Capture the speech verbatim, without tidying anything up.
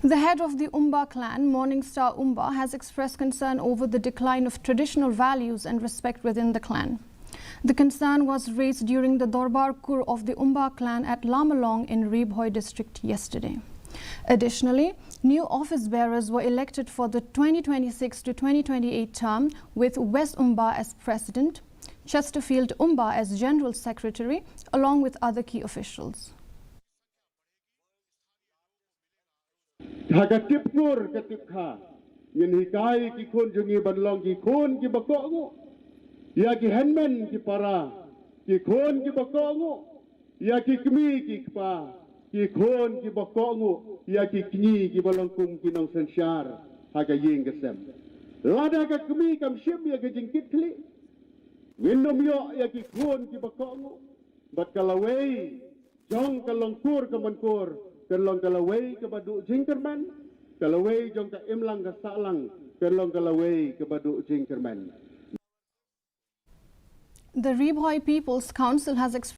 The head of the Umba clan, Morningstar Umba, has expressed concern over the decline of traditional values and respect within the clan. The concern was raised during the Dorbar Kur of the Umba clan at Lamalong in Ri Bhoi district yesterday. Additionally, new office bearers were elected for the twenty twenty-six to twenty twenty-eight term, with West Umba as president, Chesterfield Umba as general secretary, along with other key officials. Ha ka tip ngur ka tip kha, ngin hikai ki khun jong ngi ban long ki khun kiba kohnguh ïa ki hynmen ki para, ki khun kiba kohnguh ïa ki kmie ki kpa, ki khun kiba kohnguh ïa ki kñi kiba long kum ki nongsynshar ha ka ïing ka sem. Lada ka kmie kam shim ïa ka jingkitkhlieh, ngin ym ïoh ïa ki khun kiba kohnguh. Bad ka lawei jong ka long kur ka mon kur, kan long ka lawei kaba duh jingkyrmen. Ka lawei jong ka imlang ka sahlang, kan long ka lawei kaba duh jingkyrmen. The Ri Bhoi People's Council has expressed